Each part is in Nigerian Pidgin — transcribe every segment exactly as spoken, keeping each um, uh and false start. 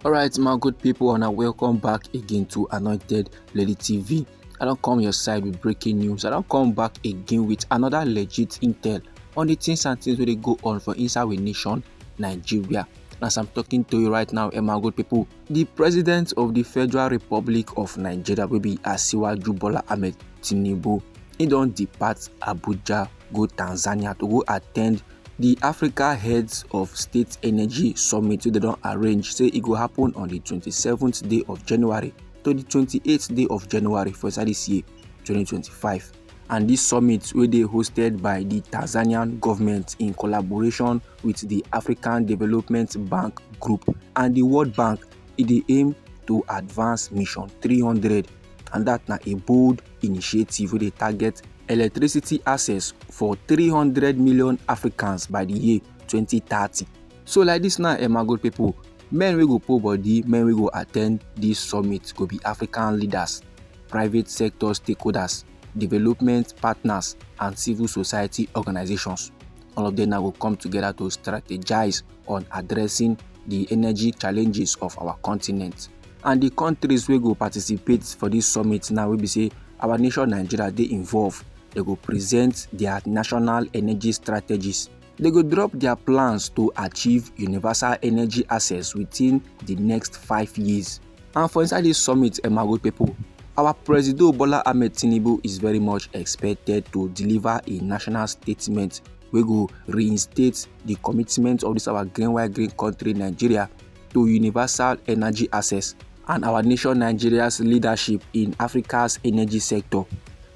Alright, my good people, and I welcome back again to Anointed Lady T V. I don't come your side with breaking news. I don't come back again with another legit intel on the things and things wey dey go on for inside we nation, Nigeria. As I'm talking to you right now, eh, my good people, the president of the Federal Republic of Nigeria, wey be Asiwaju Bola Ahmed Tinubu, he don depart Abuja, go Tanzania to go attend the Africa Heads of State Energy Summit wey dem don arrange say e go happen on the twenty-seventh day of January to the twenty-eighth day of January for inside this year, twenty twenty-five. And this summit wey dey hosted by the Tanzanian government in collaboration with the African Development Bank Group and the World Bank, e dey aim to advance Mission three hundred, and that na a bold initiative wey dey target electricity access for three hundred million Africans by the year twenty thirty. So like this now, eh, my good people, men wey go put body, men wey go attend this summit go be African leaders, private sector stakeholders, development partners, and civil society organizations. All of them now go come together to strategize on addressing the energy challenges of our continent. And the countries wey go participate for this summit now, wey be say our nation Nigeria dey involved, they go present their national energy strategies. They go drop their plans to achieve universal energy access within the next five years. And for inside this summit, eh, my good people, our Presido Bola Ahmed Tinubu is very much expected to deliver a national statement wey go reinstate the commitment of this our green white green country, Nigeria, to universal energy access and our nation Nigeria's leadership in Africa's energy sector.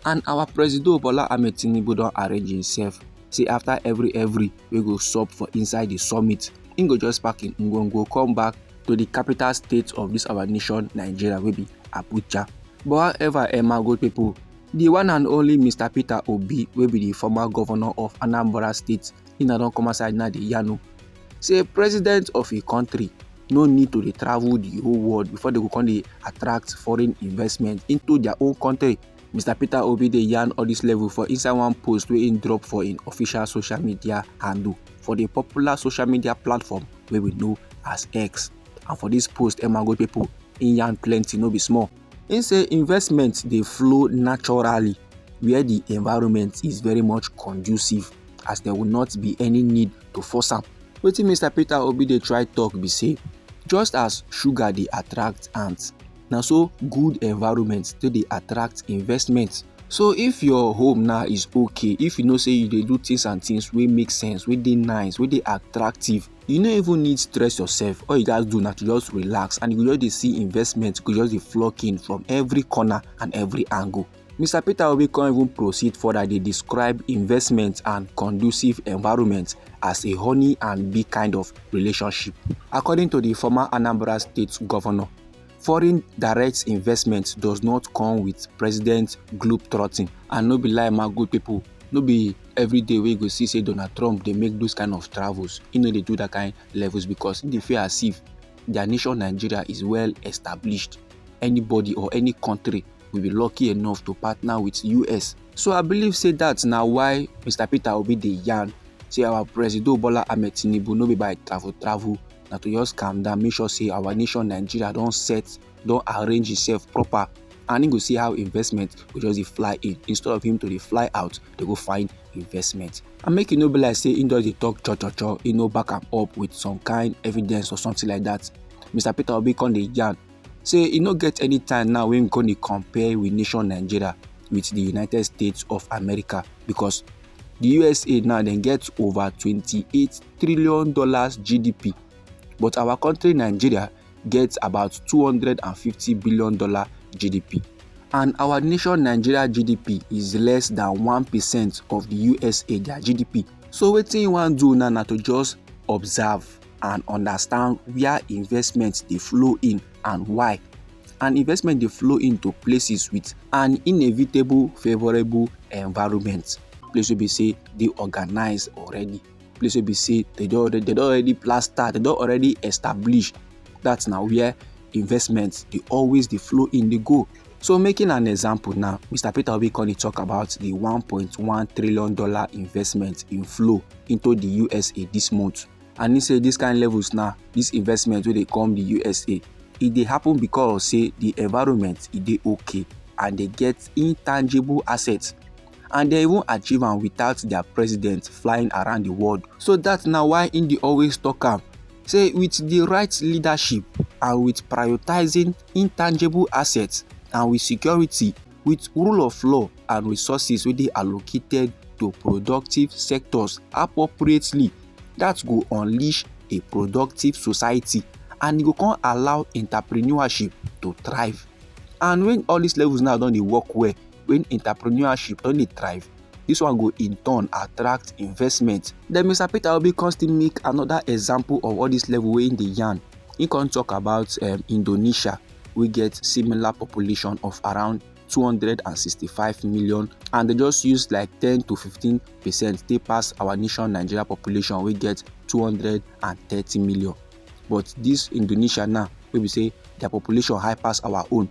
And our Presido Bola Ahmed Tinubu don arrange himself say after every every wey go sup for inside the summit, he go just pack him ngwongwo come back to the capital state of this our nation, Nigeria, wey be Abuja. But however, eh, my good people, the one and only Mister Peter Obi, wey be the former governor of Anambra State, he na don come outside now dey yarn o say president of a country no need to dey travel the whole world before they go come dey attract foreign investment into their own country. Mister Peter Obi dey yarn all this level for inside one post wey he drop for him official social media handle for the popular social media platform wey we know as X. And for this post, eh, my good people, he yarn plenty, no be small. He say investment dey flow naturally where the environment is very much conducive, as there will not be any need to force am. Wetin Mister Peter Obi dey try talk be say, just as sugar dey attract ants, na so good environment take dey attract investment. So if your home now is okay, if you know say you dey do things and things wey make sense, wey dey nice, wey dey attractive, you no even need stress yourself. All you gats do na to just relax, and you go just dey see investment go just dey flock in from every corner and every angle. Mister Peter Obi come even proceed further dey describe investment and conducive environment as a honey and bee kind of relationship. According to the former Anambra State governor, foreign direct investment does not come with president globetrotting. And no be lie, my good people, no be every day wey you go see say Donald Trump dey make those kind of travels. He no dey do that kind levels because he dey feel as if their nation Nigeria is well established. Anybody or any country will be lucky enough to partner with U S. So I believe say that na why Mister Peter Obi dey yarn say our Presido Bola Ahmed Tinubu no be by travel travel, na to just calm down, make sure say our nation Nigeria don set, don arrange itself proper, and he go see how investment go just dey fly in instead of him to dey fly out dey go find investment. And make e no be like say he just dey talk cho cho cho, he no back am up with some kind evidence or something like that. Mister Peter Obi come dey yarn say e no get any time now wey we come dey compare with nation Nigeria with the United States of America, because the U S A now dem get over twenty-eight trillion dollars G D P, but our country Nigeria get about two hundred and fifty billion dollar G D P. And our nation Nigeria G D P is less than one percent of the U S A their G D P. So wetin you wan do now na to just observe and understand where investment dey flow in and why. And investment dey flow into places with an inevitable favorable environment, place wey be say dey organized already, place wey be say they don already, they don already plaster, they don already establish. That na where investment dey always dey flow in dey go. So making an example now, Mister Peter Obi come dey talk about the one point one trillion dollar investment inflow into the U S A this month. And he say this kind levels now, this investment wey dey come the U S A, e dey happen because say the environment e dey okay and they get intangible assets, and they even achieve am without their president flying around the world. So that na why im dey always talk am say with the right leadership and with prioritizing intangible assets and with security, with rule of law and resources wey dey allocated to productive sectors appropriately, that go unleash a productive society and e go come allow entrepreneurship to thrive. And when all these levels now don dey work well, when entrepreneurship don dey thrive, this one go in turn attract investment. Then Mister Peter Obi come still make another example of all this level wey im dey yarn. He come talk about um, Indonesia, wey get similar population of around two hundred and sixty-five million, and they just use like ten to fifteen percent take pass our nation Nigeria population wey get two hundred and thirty million. But this Indonesia now, wey be say their population high pass our own,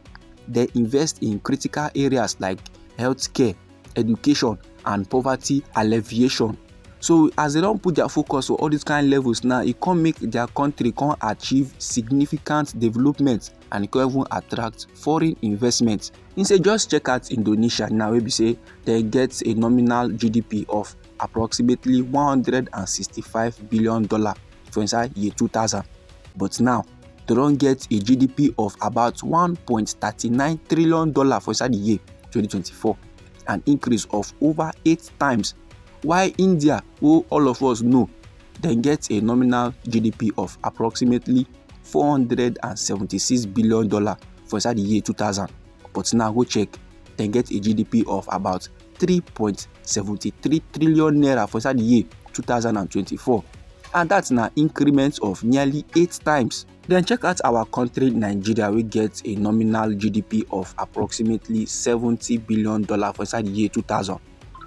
they invest in critical areas like healthcare, education, and poverty alleviation. So as they don put their focus for all these kind levels now, e come make their country come achieve significant development and e come even attract foreign investment. He say just check out Indonesia now, wey be say they get a nominal G D P of approximately one hundred and sixty-five billion dollar for inside year two thousand. But now, they don get a G D P of about one point thirty-nine trillion dollar for inside the year twenty twenty-four, an increase of over eight times. While India, who all of us know, then get a nominal G D P of approximately four hundred and seventy-six billion dollar for inside the year two thousand. But now go check, then get a G D P of about three point seventy-three trillion naira for inside the year two thousand and twenty-four, and that's na increment of nearly eight times. Then check out our country Nigeria, wey get a nominal G D P of approximately seventy billion dollar for inside the year two thousand.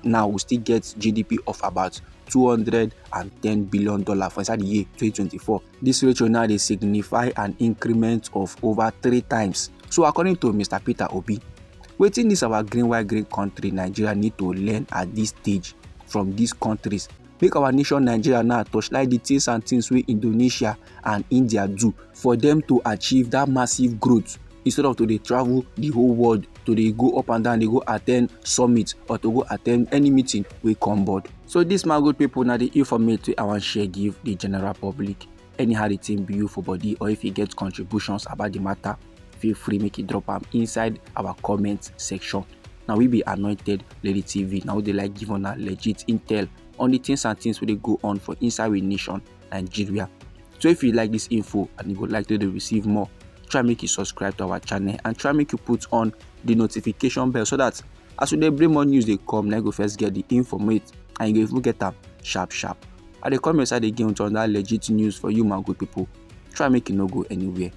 Now we still get G D P of about two hundred and ten billion dollar for inside the year twenty twenty-four. This ratio now dey signify an increment of over three times. So according to Mister Peter Obi, wetin this our green white green country Nigeria need to learn at this stage from these countries, make our nation Nigeria now torchlight the things and things wey Indonesia and India do for them to achieve that massive growth, instead of to dey travel the whole world to dey go up and down, dey go attend summit or to go attend any meeting wey come board. So this, my good people, na the informate wey I wan share give the general public. Anyhow the thing be you for body, or if you get contributions about the matter, feel free make you drop am inside our comment section. Now we be Anointed Lady T V. Now they like give una legit intel on the things and things wey dey go on for inside we nation, Nigeria. So if you like this info and you would like to dey receive more, try make you subscribe to our channel and try make you put on the notification bell, so that as we dey bring more news dey come, na you go first get the informate and you go even get am sharp sharp. I dey come inside again with another legit news for you, my good people. Try make you no go anywhere.